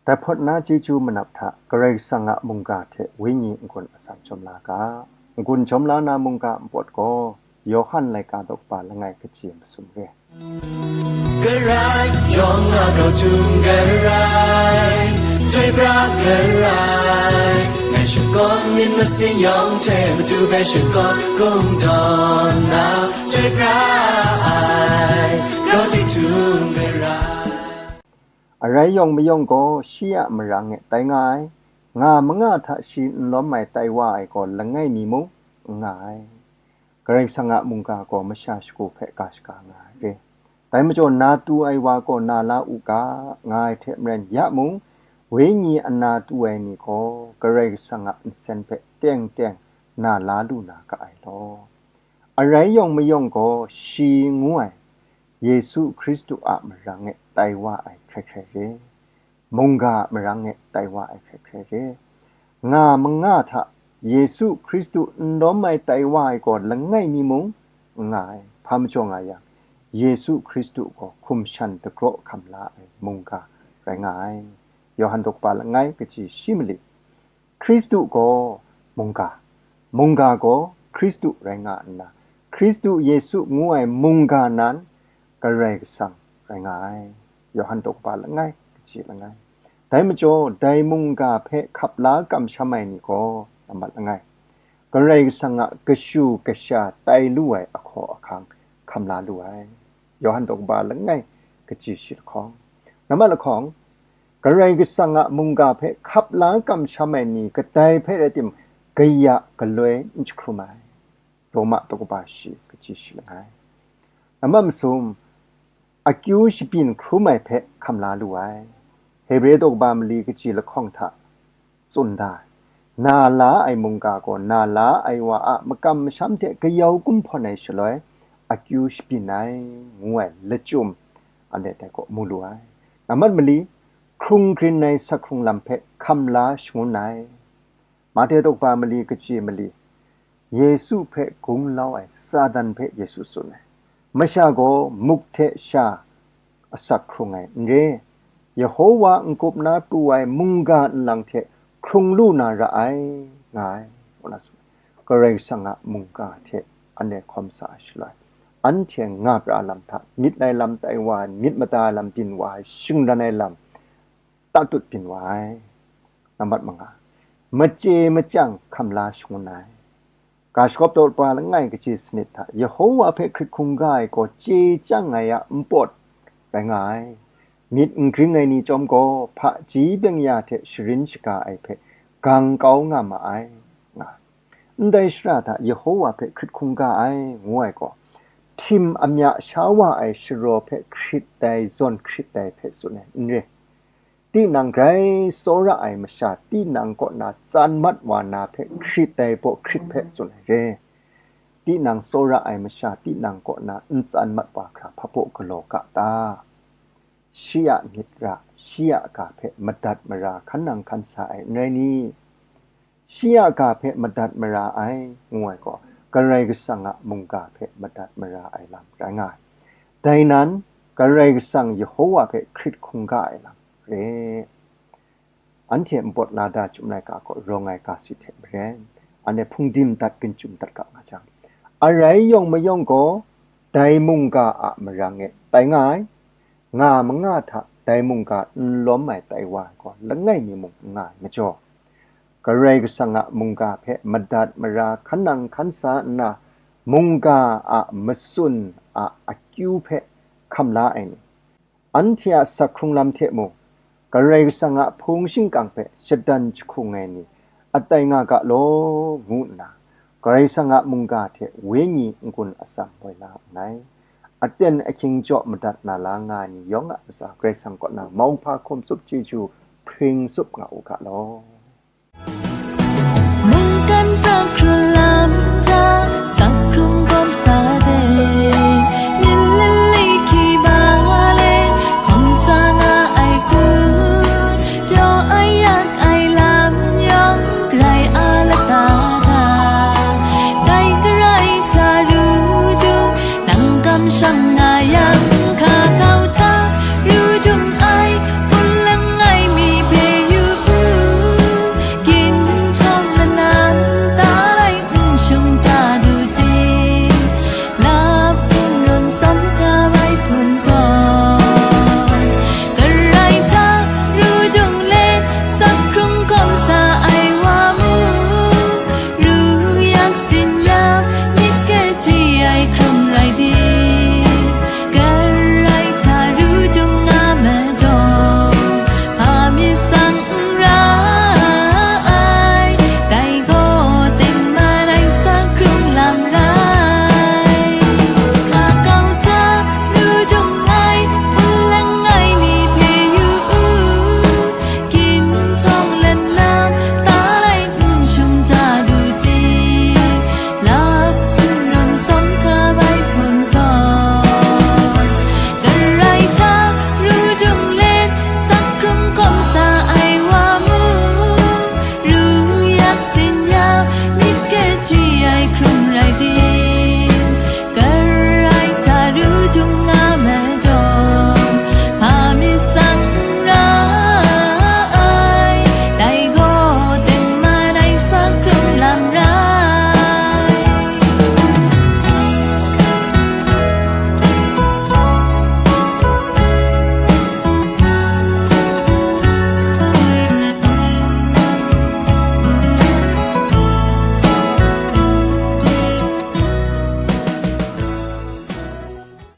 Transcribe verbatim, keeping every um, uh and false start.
Dai hpawt na chyeju manap hta Karai Kasang a mungga hte Wenyi n-gun atsam jawm la ga. N-gun jawm la na mungga npawt gaw Yawhan laika daw kaba langai kaji masum re. Karai yawng a grau htum karai, chyoi pra karai, ngai shakawn myit masin yawng hte matu hpe shakawn kungdawn na, chyoi pra ai, grau tik htum karai. Arai yawng mayawng gaw shi a marang e tai nga ai, nga manga hta shi n lawm ai tai wa ai gaw langai mi mung n nga ai. Karai Kasang a mungga gaw masha shagu hpe ga shaga nga ai re. Dai majaw, na tu ai wa gaw na la u ga, nga ai hte maren ya mung, Wenyi ana tu ai ni gaw Karai Kasang a nsen hpe teng teng na la lu na ga ai law. Arai yawng mayawng gaw shi ngu ai Yesu Hkristu a marang e tai wa ai hkrai hkrai re. Mungga a marang e tai wa ai hkrai hkrai re. Nga manga hta Yesu Hkristu n lawm ai tai wa ai gaw langai mi mung n nga ai. Hpa majaw nga yang, Yesu Hkristu gaw hkum shan dagraw hkam la ai mungga rai nga ai. Yawhan daw kaba langai kaji shi mali. Hkristu gaw mungga, mungga gaw Hkristu rai nga nna, Hkristu Yesu ngu ai mungga nan Karai Kasang rai nga ai. Yawhan daw kaba langai kaji langai. Dai majaw, dai mungga hpe hkap la kamsham ai ni gaw, nambat langai, Karai Kasang a kashu kasha tai lu ai ahkaw ahkang hkam la lu ai. Yawhan daw kaba langai kaji shi lahkawng. Nambat lahkawng, Karai Kasang a mungga hpe hkap la kamsham ai ni kadai hpe rai tim, kaya galoi n jahkrum ai. Roma daw kaba shi kaji shi langai. Nambat masum, akyu shabyin hkrum ai hpe hkam la lu ai. Hebre daw kaba mali kaji lahkawng hta tsun da ai, na la ai mungga gaw na la ai wa a makam masham hte kayau kumhpawn ai shaloi, akyu shabyin ai, ngu ai lachyum, anhte dai kaw mu lu ai. Nambat mali, hkrung grin ai sak hkrung lam hpe hkam la shangun ai. Mahte daw kaba mali kaji mali, Yesu hpe gunglau ai Satan hpe Yesu tsun ai. Masha gaw muk hte sha asak hkrung ai n re, Yehowa n-gup na pru ai mungga nlang hte hkrung lu na ra ai, nga ai, ngu na tsun ai. Karai Kasang a mungga hte anhte hkawm sa ai shaloi, anhte nga pra lam hta myit ai lam tai wa ai, myit mada ai lam byin wa ai, shingran ai lam tatut byin wa ai. Nambat manga, machye machyang hkam la shangun ai. Ga shagawp daw kaba langai kaji sanit hta Yehowa hpe hkrit hkungga ai gaw chye chyang ai a npawt rai nga ai. Myit n gring ai ni chyawm gaw hpaji byeng-ya hte sharin shaga ai hpe gang kau nga ma ai, nga ai. Ndai shara hta Yehowa hpe hkrit hkungga ai, ngu ai gaw, htim amya sha wa ai sharaw hpe hkrit ai, zawn hkrit ai hpe tsun ai, n re. Tinang grai tsawra ai masha tinang kaw na tsan mat wa na hpe hkrit ai baw hkrit hpe tsun ai re. Tinang tsawra ai masha tinang kaw na n tsan mat wa hkra hpabaw galaw ga ta? Shi a myit ra, shi a ga hpe madat mara hkan nang hkan sa ai n rai ni? Shi a ga hpe madat mara ai, ngu ai gaw, Karai Kasang a mungga hpe madat mara ai lam rai nga ai. Dai nan, Karai Kasang Yehowa hpe hkrit hkungga ai lam re. Anhte npawt lada chyum laika gaw rawng ai ga si hte maren, anhte hpungdim dat, ginchum dat ga nga jang, arai yawng mayawng gaw dai mungga a marang e tai nga ai. Nga manga hta dai mungga n lawm ai tai wa ai gaw langai mi mung n nga ai majaw, Karai Kasang a mungga hpe madat mara hkan nang hkan sa nna, mungga a matsun a akyu hpe hkam la ai ni, anhte a sak hkrung lam hte mung, Karai Kasang a hpung shingkang hpe shadan jahkung ai ni, atai nga ga law, ngu nna, Karai Kasang a mungga hte Wenyi n-gun atsam woi la nngai. Aten ahkying jaw madat na la nga ai ni yawng a ntsa, Karai Kasang kaw na mauhpa hkum tsup chyeju hpring tsup nga u ga law.